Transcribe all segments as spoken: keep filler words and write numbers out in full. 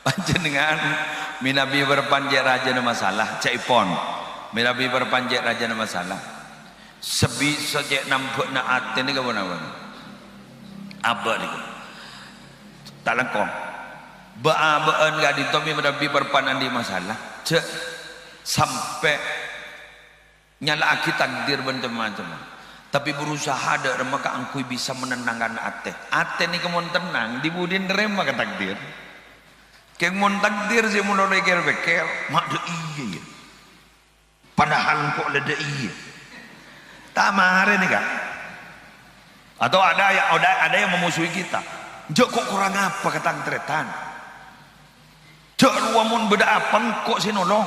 Panjhennengngan mènabi parappa'na cè' rajâna masalah, ca'èpon. Mènabi parappa'na cè' rajâna masalah. Sabisa cè' nambhâ'na atè nèka ponapa? Abâ' nèka. Ta' lèngkong. Bâ'-abâ'ân ka'dinto mènabi parappa'na andi' masalah. Jhâ' sampè' nyala'aghi takdir bân cem-macem. Tapè berusaha dâ' remma kaangghuy bisa menenangkan atè. Atè nèka mon tennang, dhi-budhi narèma ka takdir. Kèng mon takdir sè malolo èkèr-pèkkèr, ma' dâ' iyâ, yâ. Padahal engko' la dâ' iyâ. Ta' marè nèka. Atau ada ya-, ada, ada yang memusuhi kita. Jhâ' ko-, korang apa ka tan-tarètan? Jhâ' rowa mon bâdâ apa engko' sè nolong.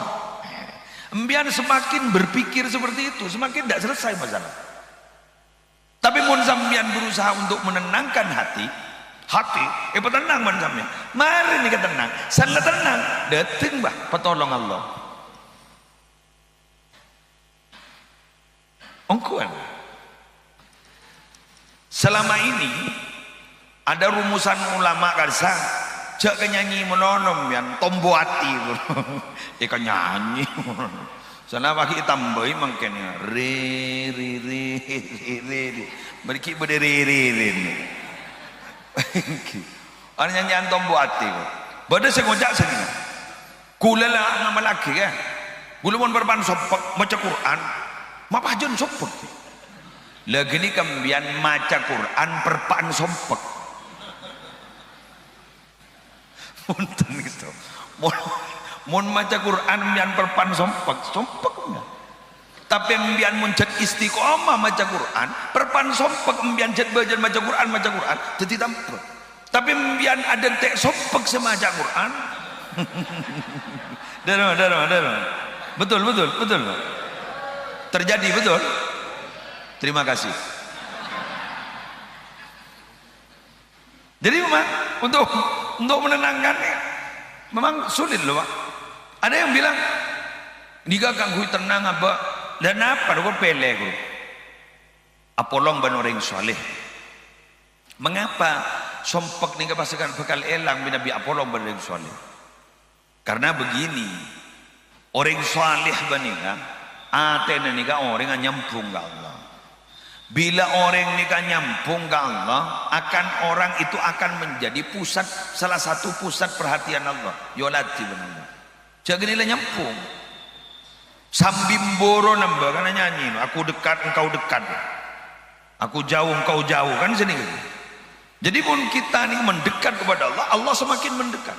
Empiyan semakin berpikir seperti itu, semakin ndak selesai masalah. Tapi mon sampeyan berusaha untuk menenangkan hati, hati, eh, èpatennang bân sampeyan. Marè nèka tennang. San la tennang, dâteng, bâh, patolong Allah. Ongghuwân. Selama ini, ada rumusan ulama ka'dissa, jhâ' kanyanyi manono, yan tombo ati. Èkanyanyi. Sana paghi' ètambâi mangkèn, ya. Ri, ri, ri, ri, ri, ri. Mriki bâdâ ri, ri, ri, ri. Ana nyanyian tombo ati, kok. Bâdâ sè ngoca' sènga'. Kaulâ la ngamallaghi, ya. Kaulâ mon parappa'na sompek maca Qur'an, ma' pajhân sompek. La ghânèka empiyan maca Qur'an parappa'na sompek. Punten gitu. Mon, mon maca Qur'an empiyan parappa'na sompek, sompek empiyan. Tapè empiyan mon jhât istiqomah maca Qur'an, parappa'na sompek empiyan jhât bhâjâna maca Qur'an, maca Qur'an, dhâddhi tambâ. Tapè empiyan adântè' sompek sè maca Qur'an. Dârâ, dârâ, dârâ. Betul, betul, betul. Terjadi, betul? Terima kasih. Jadi memang untuk, untuk menenangkannya memang sulit loh, Pak. Ada yang bilang, "Nèka kaangghuy tennang abâ'." Lah napa, kok pèlè, Guru? Apolong bân orèng saleh. Mengapa sompek nèka pas bakal èlang mènabi apolong bân orèng saleh? Karena begini, orèng saleh bânèka, atèna nèka orèng anyambhung ka Allah. Bila orèng nèka nyambhung ka Allah, akan orang itu akan menjadi pusat, salah satu pusat perhatian Allah. Yoladi bân Allah. Jhâ' ghânèka la nyambhung. Sambi mboro nambâ kan nyanyi, "Aku dekat, engkau dekat. Aku jauh, engkau jauh." Kan sènèka. Jadi, mon kita ini mendekat kepada Allah, Allah semakin mendekat.